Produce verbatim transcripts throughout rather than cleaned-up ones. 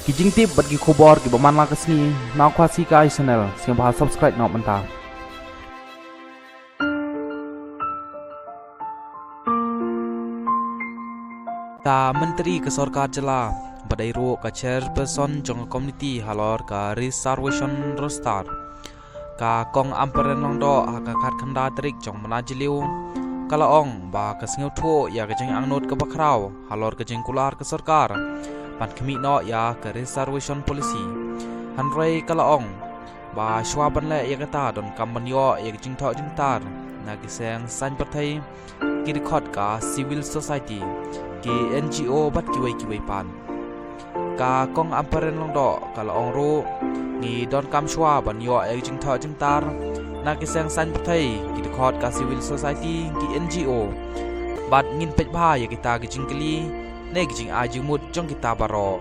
Ki jingtip bad ki khubor kiba man la ka sngi na Khasi Kai Channel, sngewbha subscribe noh mynta. Ka Myntri ka Sorkar Jylla, ba dei ruh ka Chairperson jong ka Committee halor ka Reservation Roster, ka Kong Ampareen Lyngdoh, ha ka khatkhyndai tarik jong u bnai Jylliew, ka la ong ba ka sngewthuh ïa ka jingangnud kaba khraw halor ka jingkular ka sorkar ban khmih noh ïa ka Reservation Policy. Hynrei ka la ong ba shuwa ban leh ïa kata, donkam ban ïoh ïa ka jingthoh jingtar na ki seng saiñ pyrthei, ki dkhot ka civil society, ki N G O bad kiwei kiwei pat. Ka Kong Ampareen Lyngdoh ka la ong ruh, ngi donkam shuwa ban ïoh ïa ka jingthoh jingtar na ki seng saiñ pyrthei, ki dkhot ka civil society, ki N G O, bad ngin peit bha ïa kita ki jingkylli ne ki jingai jingmut jong kita baroh.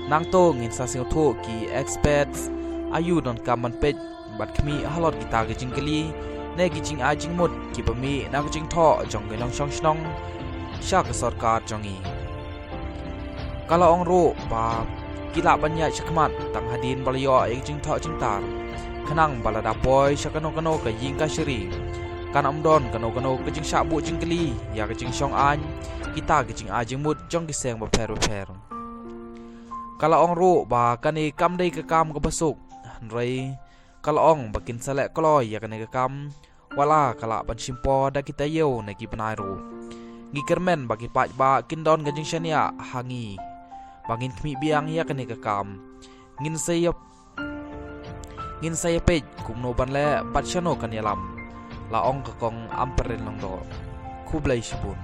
Nangta ngin sa sngewthuh ki experts aïu donkam ban peit bad khmih halor kita ki jingkylli ne ki jingai jingmut kiba mih na ka jingthoh jong ki nongshong shnong sha ka sorkar jong ngi. Ka la ong ruh ba ki lah ban ïaid shakhmat tang hadien ba la ïoh ïa ka jingthoh jingtar, khnang ba lada poi sha kano kano ka ïing kashari, kan ym don kano kano ka jingshah buh jingkylli ïa ka jingshong aiñ kita ki jingai jingmut jong ki seng bapher bapher. Ka la ong ruh ba kane kam dei ka kam kaba suk, hynrei ka la ong ba kin sa leh kloi ïa kane ka kam wat la ka lah ban shim por da ki taïew ne ki bnai ruh. Ngi kyrmen ba ki paidbah kin don ka jingshaniah ha ngi ba ngin khmih biang ïa kane ka kam. Ngin sa ïa, ngin sa ïa peit kumno ban leh bad shano kan ïalam, la ong ka Kong Ampareen Lyngdoh. Khublei shibun.